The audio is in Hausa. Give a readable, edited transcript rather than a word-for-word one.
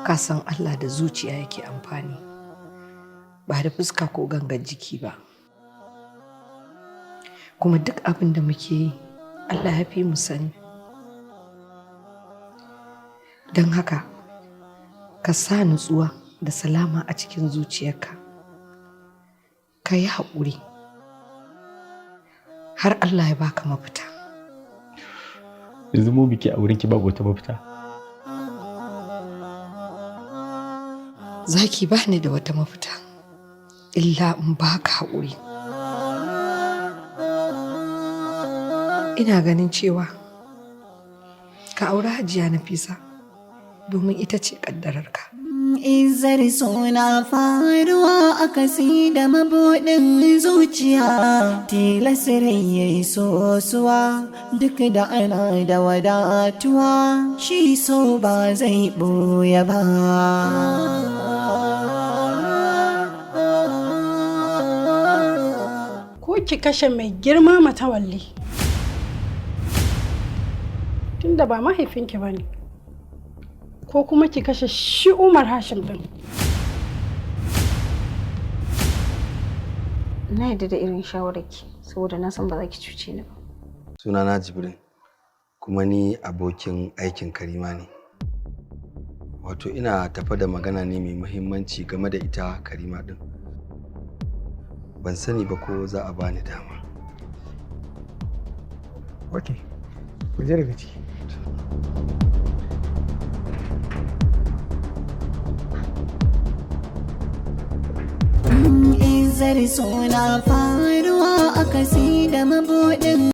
Ka san Allah da zuciya yake amfani, ba da fuska ko gangan jiki ba. Kuma duk abin da muke yi, Allah ya fi mu sani. Don haka, ka sa nutsuwa da salama a cikin zuciyarka. Ka yi haƙuri har Allah ya baka mafita. Yanzu mu biki a wurinki babu wata mafita? Zaki, ba ni da wata mafita illa in baka haƙuri. Ina ganin cewa ka auri Hajiya Nafisa domin ita ce ƙaddararka. Izar suna faruwa a kasi da mabuɗin zuciya, tilas rai ya yi sosuwa duk da ana da wadatuwa, shi so ba zai ɓoye ba. Ko ki kashe mai girma Matawalli, tunda ba mahaifinki ba ne, ko kuma ki kashe shi Umar Hashim din. Na yarda da irin shawararki saboda na san ba za ki cuce ni ba. Sunana Jibrin, kuma ni abokin aikin Karima ne. Wato ina tafa da magana ne mai muhimmanci game da ita Karima din. Ban sani ba ko za a bani dama. Ok, ku je daga ciki. Izar suna faruwa a kasi da mabuɗin